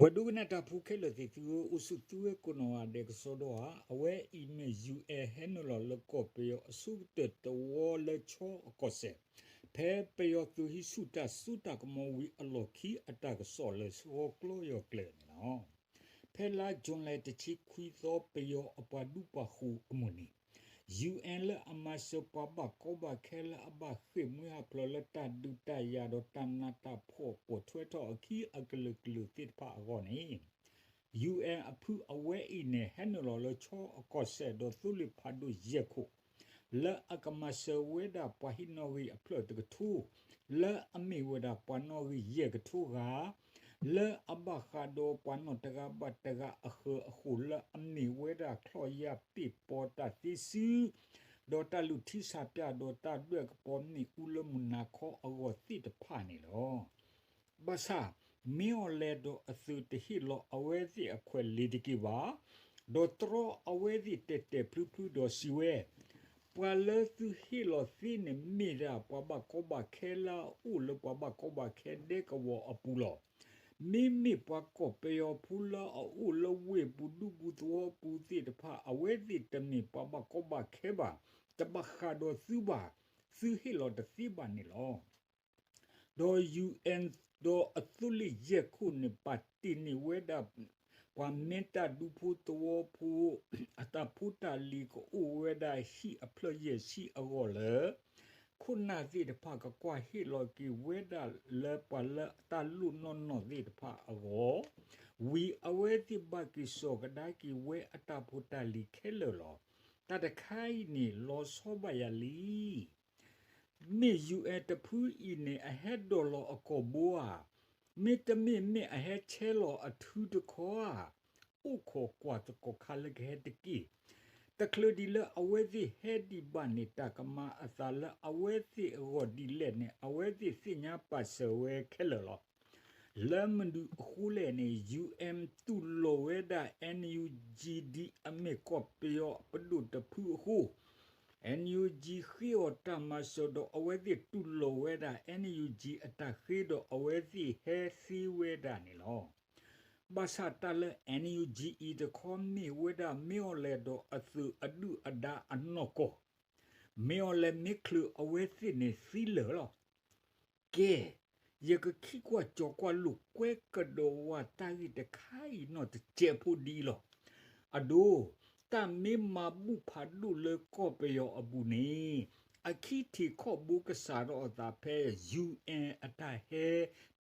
ပှၤဒိကနၣ်တၢ်ဖိခဲလၢာ်သ့ၣ်သုဧၢ, အိၣ်ဆူၣ်သုဝဲကိးနီၢ်ဂၤဒဲးကစီဒီဧါ. အဝဲအံၤမ့ၢ် ယူၣ်အဲၣ် ဟဲနုာ်လီၤလၢကီၢ်ပယီၤအဆိကတၢၢ်သဝီလၢခၠီအကီၢ်စဲၣ်, ဖဲပယီၤသုးဟံးဆူၣ်တၢ်စိတၢ်ကမီၤဝံၤအလီၢ်ခံအတၢ်ကစီၣ်လၢဆှီကျီယီၢ်ကျဲၤန့ၣ်လီၤ. ဖဲလါကၠူၤလဲတဆံခွံသီ ပယီၤအပှၤဒူပှၤဃိၤအမုၢ်နံၤ ယူၣ်အဲၣ် လၢအမၤစၢၤပှၤဘၣ်ကီဘၣ်ခဲလၢအဘၣ်ဃ့ၢ်မှံဟးဖျိးလၢတၢ်ဒုးတၢ်ယၤဒီးတၢ်နးတၢ်ဖှီၣ်ပိာ်ထွဲထီၣ်အခံအကလုာ်ကလုာ်သ့ၣ်တဖၣ်အဂီၢ်န့ၣ်, ယူၣ်အဲၣ် အဖုအဝဲအံၤန့ၣ် ဟဲနုာ်လီၤလၢခၠီအကီၢ်စဲၣ်ဒီးသိလ့ၣ်ဖးဒိၣ်ယဲၢ်ခိၣ် လၢအကမၤစၢၤဝဲဒၣ်ပှၤဟံးနီၣ်ဂံၢ်အဖျၢၣ်တကထိ လၢအမ့ၢ်ဝဲဒၣ်ပှၤနီၣ်ဂံၢ်ယဲၢ်ကထိဂၤ လၢအဘၣ်ဃးဒီးပှၤနီၣ်တဂၤဘၣ်တဂၤအဃၢၤအဃိး လၢအမ့ၢ်ဝဲဒၣ်ချီၣ်ယၢ်ပ့ၣ်ပီတၢ်သ့စု ဒီးတၢ်လုၢ်ထံဆးပၠးဒီးတၢ်ဒွဲၣ်ကပီၤမ့ၣ်အူလၢမုၢ်နၤခီအဂီၢ်သ့ၣ်တဖၣ်န့ၣ်လီၤ. ဘၣ်ဆၣ် မ့ၢ်အီၤလဲၣ်ဒီးအသုးတဟ့ၣ်လီၤအဝဲသ့ၣ်အခွဲးလ့ၤတက့ၢ်ဘၣ်, ဒီးတြီအဝဲသ့ၣ်တဲာ်တဲာ်ဖျုဖျုဒီးစံးဝဲ, ပှၤလၢသုဟ့ၣ်လီၤသ့န့ၣ် မ့ၢ်ဒၣ်ပှၤဘၣ်ကီဘၣ်ခဲလၢအအိၣ်လၢပှၤဘၣ်ကီဘၣ်ခဲဒဲကဝီၤအပူၤလီၤ. မ့မ့ၢ်ပှၤကီၢ်ပယီၤဖိလၢအအိၣ်လၢဝ့ၢ်ပူၤဒူပူၤသဝီပူၤသ့ၣ်တဖၣ် အဝဲသ့ၣ်တမ့ၢ်ပှၤဘၣ်ကီဘၣ်ခဲဘၣ်, တဘၣ်ဃးဒီးသုဘၣ်, သုဟ့ၣ်လီၤတသ့ဘၣ်န့ၣ်လီၤ. ဒီး ယူၣ်အဲၣ် ဒီးအသိလ့ၣ်ယဲၢ်ခိၣ်န့ၣ် ပာ်တ့ၢ်န့ၢ်ဝဲဒၣ် ပှၤမ့ၢ်တၢ်ဒူဖိသဝီဖိ အတၢ်ဖိတၢ်လံၤကအိၣ်ဝဲဒၣ်ဟံၣ်အဖျၢၣ်ယဲၢ်ဆံအဂီၢ်လၢ ခိၣ်နၢ်သ့ၣ်တဖၣ်ကကွၢ်ဟ့ၣ်လီၤက့ၤဝဲဒၣ်လၢပှၤလၢအတၢ်လိၣ်နီၢ်နီၢ်သ့ၣ်တဖၣ်အဂီၢ်, ဝံၤအဝဲသ့ၣ်ဘၣ်က့ၤစိာ်ကဒါက့ၤဝဲအတၢ်ဖိတၢ်လံၤခဲလၢာ်လီၤ. တၢ်တခါအံၤန့ၣ် လီၤဆီဘၣ်ယၤလံ. မ့ၢ် ယူၣ်အဲၣ် တဖုအံၤန့ၣ် အဟဲဒိးလီၤအကီၢ်ဘိဧါ, မ့တမ့ၢ်မ့ၢ်အဟဲဆဲးလီၤအထုတခီဧါ, အိၣ်ခိးကွၢ်သကိးခါလၢကဟဲတက့ၢ်. တချုးဒံးလၢအဝဲသ့ၣ်ဟဲဒံးဘၣ်န့ၣ် တၢ်ကမၤအသးလၢအဝဲသ့ၣ်အဂီၢ်ဒ်လဲၣ်န့ၣ် အဝဲသ့ၣ်သ့ၣ်ညါပာ်စၢၤဝဲခဲလၢာ်လီၤ. လၢမနုၤအဃိလဲၣ်န့ၣ် ယူၣ်အဲၣ် တူၢ်လိာ်ဝဲဒၣ် NUG ဒ်အမ့ၢ်ကီၢ်ပယီၤအပဒိၣ်တဖုအဃိ, NUG ဃ့အီၤတၢ်မၤစၢၤဒီးအဝဲသ့ၣ်တူၢ်လိာ်ဝဲဒၣ် NUG အတၢ်ဃ့ဒီးအဝဲသ့ၣ်ဟဲသ့ဝဲဒၣ်န့ၣ်လီၤ. ဘၣ်ဆၣ်တၢ်လၢ NUG အံၤတခီမ့ၢ်ဝဲဒၣ် မ့ၢ်အီၤလဲၣ်ဒီးအသုးအဒုၣ်အဒါအနီၢ်ကီၢ်, မ့ၢ်အီၤလဲၣ်မ့ၢ်ချုးအဝဲသ့ၣ်န့ၣ်သံလၢာ်လီၤ. ကဲ, ယကခံကွၢ်ကၠီၤကွၢ်လိာ်ကွဲကဒီးဝဲတၢ်ဂ့ၢ်တခါအံၤနီၢ်တစဲးဖိဒ်အံၤလီၤ. အဒိ, တၢ်မ့ၢ်မၤဘူၣ်ဖးဒိၣ်လၢကီၢ်ပယီၤအပူၤန့ၣ်, အခံထံးခီၣ်ဘိကစးထီၣ်အသးဖဲ UN အတၢ်ဟဲ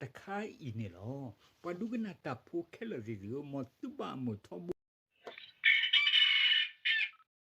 တခါအံၤန့ၣ်လီၤ. ပှၤဒိကနၣ်တၢ်ဖိခဲလၢာ်သ့ၣ်သုဧၢ, မ်သုဘၣ်မုာ်ထီဘိ